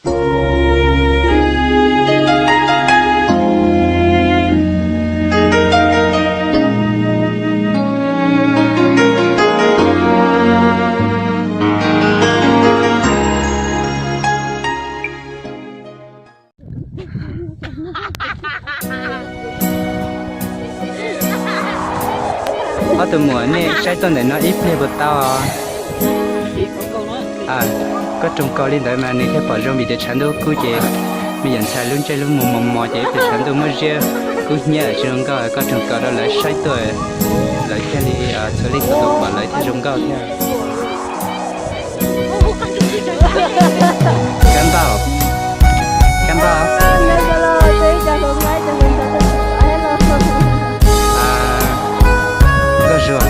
Ob tug muam, nej saib tuaj ntawm no ib pliag puas tau? Koj roog kaus li ntawd mas nws thiaj pom zoo, vim tias tshav ntuj kub ces me nyuam ntxhais lub ntsej lub muag mos mos ces ib pliag tshav ntuj muab ziab kub hnyiab tsis zoo nkauj, koj roog kaus rau lawv saib tuaj, lawv thiaj li txhua leej txhua tus pom lawv thiaj zoo nkauj thiab. Kab npauj, kab npauj. Nkauj Zuag.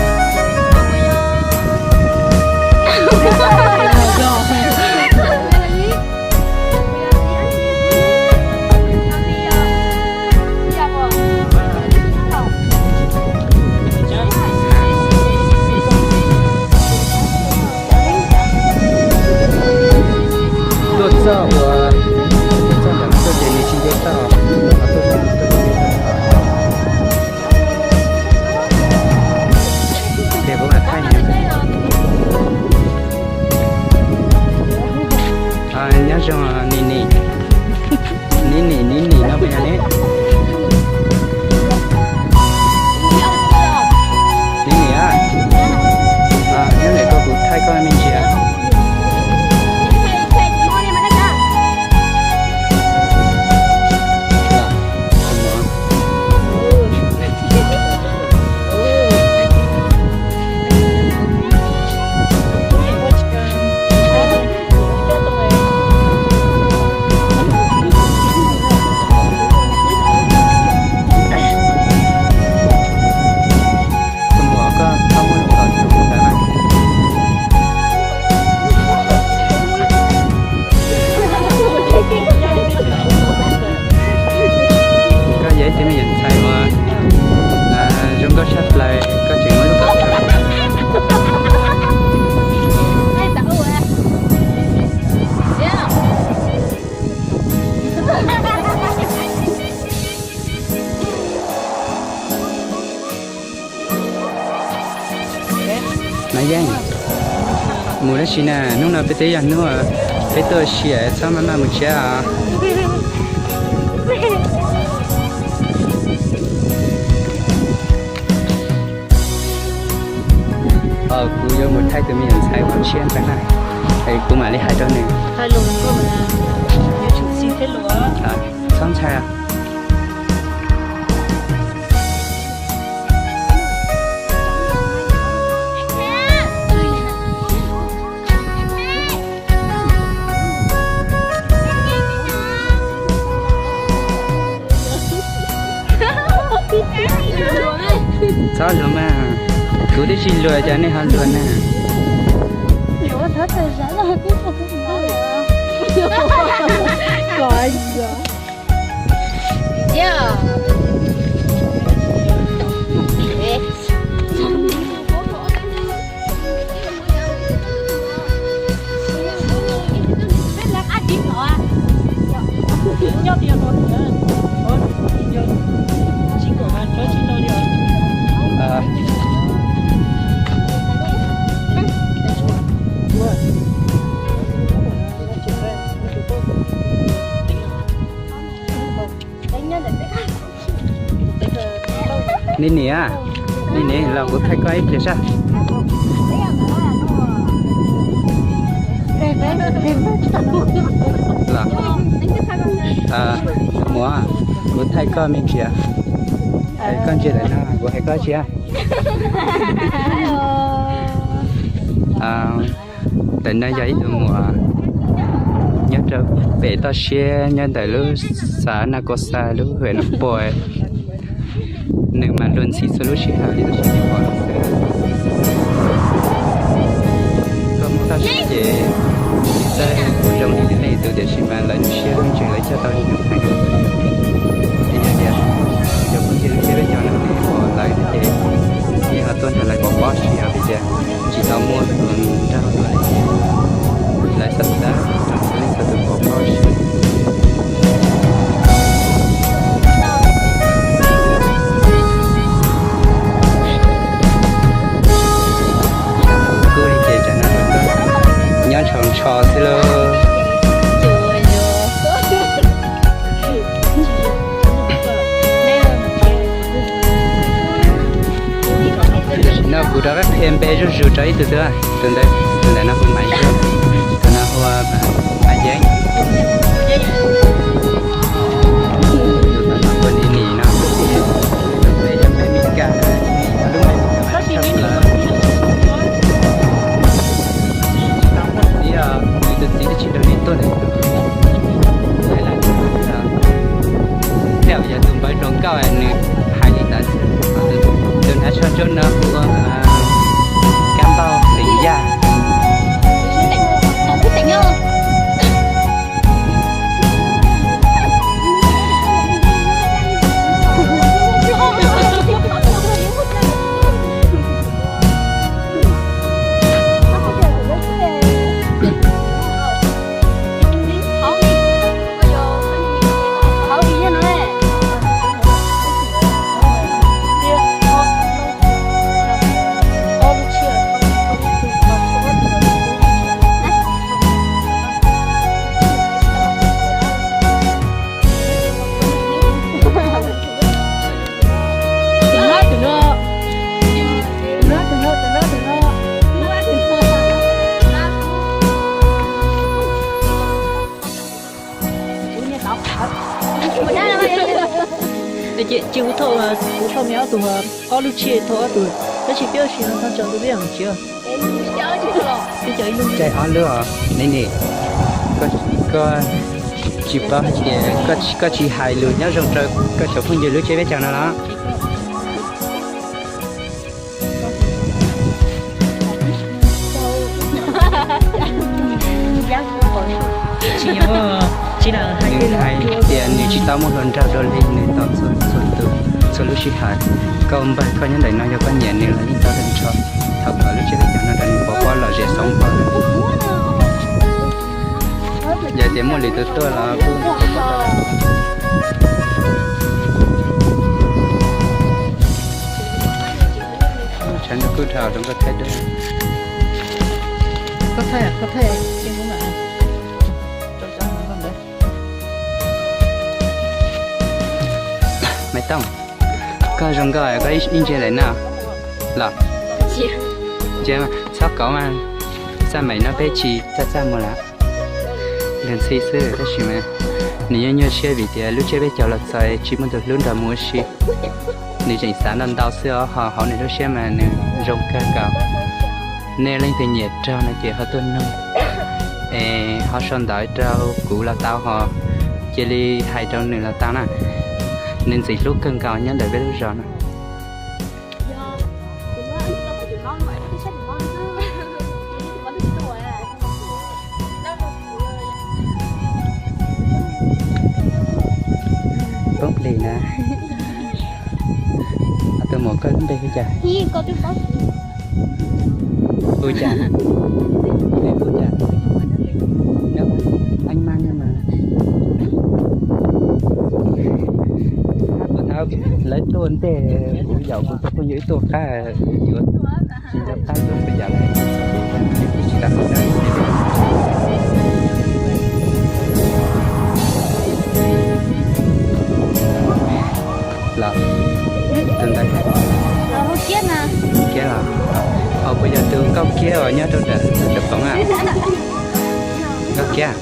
Tuaj txoj uas, tuaj txoj ntawm no tuaj ces nws tsis nce toj, tuaj txoj no tuaj ces nws tsis nce toj. Ces kuv mam thaij. Nyob zoo Nim Nim. Nim Nim, Nim Nim no puas yog ne? Nim Nim a, nyob ntawm koj kuv thaij koj me ntsis. Koj yog ib tug me nyuam ntxhais uas zoo nkauj tshaj plaws, koj tseem muaj lub Maiv Yeej, mus dab tsi na? Hnub no peb twb yog hnub peb tuaj ua si, txhob maj maj mus tshiab os. Kuv yuav mus thaij tus me nyuam ntxhais uas tshiab ntawd na, kuv mam li hais rau nws. Txhob ntshai. Txhob luag mas, kuv twb tsis luag cas nej ho luag na. Nim Nim, Nim Nim, los kuv thaij koj ib pliag saib. Los, muam, kuv thaij koj me ntsis. Koj ntsia ntawm no kuv hais koj tsis. Ntawm no yog ib tug muam nyob rau pem toj siab nyob ntawm lub xav Naj Kos Xas lub hwm Naj Pos. Nws mas luag ntxhi txhua lub sij hawm li tab sis tsis pom nws xwb. Koj muaj toj siab ces tsis txawj kuj zoo li leej twg tiam sis mas lawv lub siab lub ntsws lawv coj tau li nws hais. Es yog tias cov phooj ywg lub siab lub ntsws no nws pom lawv ces yeej ho tuaj nrog lawv pov pob siv os, vim tias tsis tau muaj tus nrog lawv xav xav rau txhua leej txhua tus pov pob siv. Zuj zus rau ib tug twg, tus ntawd, tus ntawm no hu Maiv Yeeb, tus no hu Maiv Yeeb, tus no hu Nim Nim no, tus peb yog peb Mes Kas, lub npe Mes Kas mas tsis tshaj plaws. Txiv, tus txiv twb tsis nrog neb tuaj li. Tej zaum yog tus npawb hluas nkauj nws hais li ntawd xwb. Tus hnav tsho ntsuab no hu ua Kab Npauj xeem Yaj. Ces kuv thauj, kuv thauj me ob tug, ob lub tsiaj thauj ob tug, tab sis peb ua si no txog tso tus peb yog mus tsis. Caij ob lub os, Nim Nim, koj tsis paub hais tias koj tsis hais lus nyob zoo rau koj cov phooj ywg lub tsiab peb caug no los? Nws hais tias nws tsis tau muaj hluas nraug dua li, nws tos txhua tus, txhua lub sij hawm. Koj ua npawg koj nyob ntawm no, yog koj nyiam nws los yeej tau tag nrho. Thov kom lub tsiab peb caug no rau nws pov pob los zem xoob npog. Yog tias muaj lwm tus tuaj los kuj pov pob los. Tshav ntuj kub dhau, zoo nkauj thaij duab. Koj thaij, koj thaij. Maiv Tooj, koj zoo nkauj koj ib ntsia ntawm no los. Ntsia, txhob kauv mas, xaj maim no peb tsis txaj txaj muag lawm. Luag ntxhi xwb tab sis mas nws yeej nyuaj siab vim tias lub tsiab peb caug los txog tsis muaj tus hlub nrog mus ua si. Nws tseem xav ntau ntau xwb os, ho hauv nws lub siab mas nws zoo kawg nkaus. Nej leej twg nyiam raug no ces ho tuaj nug es ho sau ntawv rau kuv los tau, ho cia li hais rau nws los tau na. Nws ntxim hlub kawg nkaus nyob ntawm peb lub zos no. Poob plig na. Tus muam koj lub npe hu cas? Hu cas? Hu cas? Eeb Mab mas. Kuv thaum lawv tuaj ntej, kuv yaum kuv tus phooj ywg wb tuaj qab, wb yuav tsis nco qab yuav tus yam lawm, tsis tau qhov dawb. Los, tus ntawd Kiab los? Ho puas yog tus Nkauj Kiab uas nyob rau nram Poov a? Nkauj Kiab,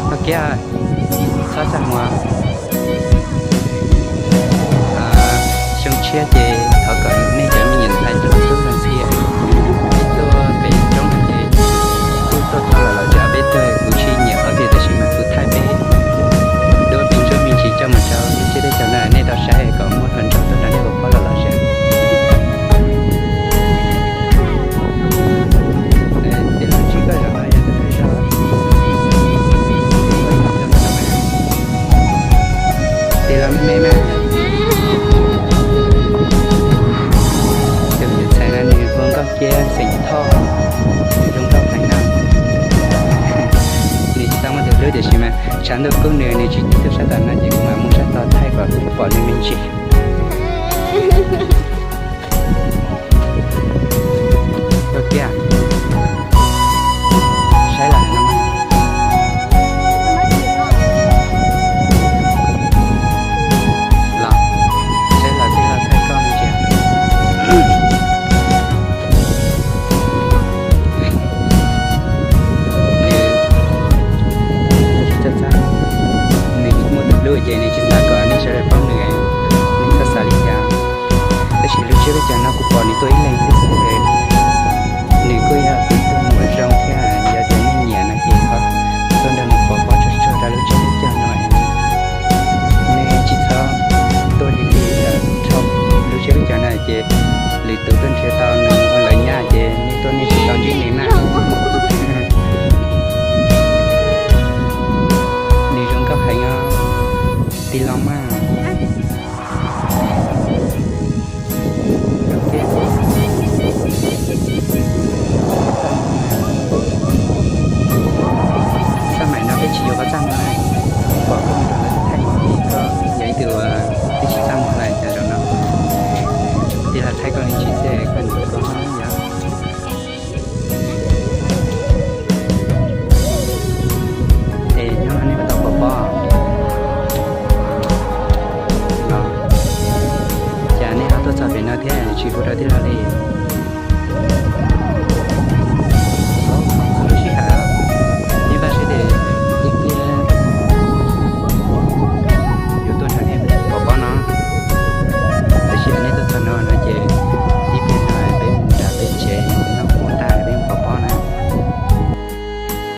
Nkauj Kiab, txhob txaj muag. Xyoo tshiab ces thov kom nej cov me nyuam ntxhais tub tub ntxhi tuaj pem roob no ces kuj tuaj thauj los los zem peb tuag, kuv tsis nyiam qhov twg tab sis mas kuv thaij peb duab me ntsuab me ntsis coj mus rau lub tsiab peb caug no nej tau saib kom muaj hluas nraug tuaj nrog nej ua phob los los zem. Ces lub tsis koj zaum no yog tus twg zog? Tes los me me mas. Tus me nyuam ntxhais no nws hu Nkauj Kiab xeem Thoj, nws zoo nkauj heev na. Nws tsis tau muaj tus hlub tiam sis mas tshav ntuj kub nws, nws tsis tuaj sab tom no ces kuv mam mus sab tod thaij kom pom nws me ntsis. Nkauj Kiab, saib los no. Los, saib los tij laug thaij koj me ntsis. Muaj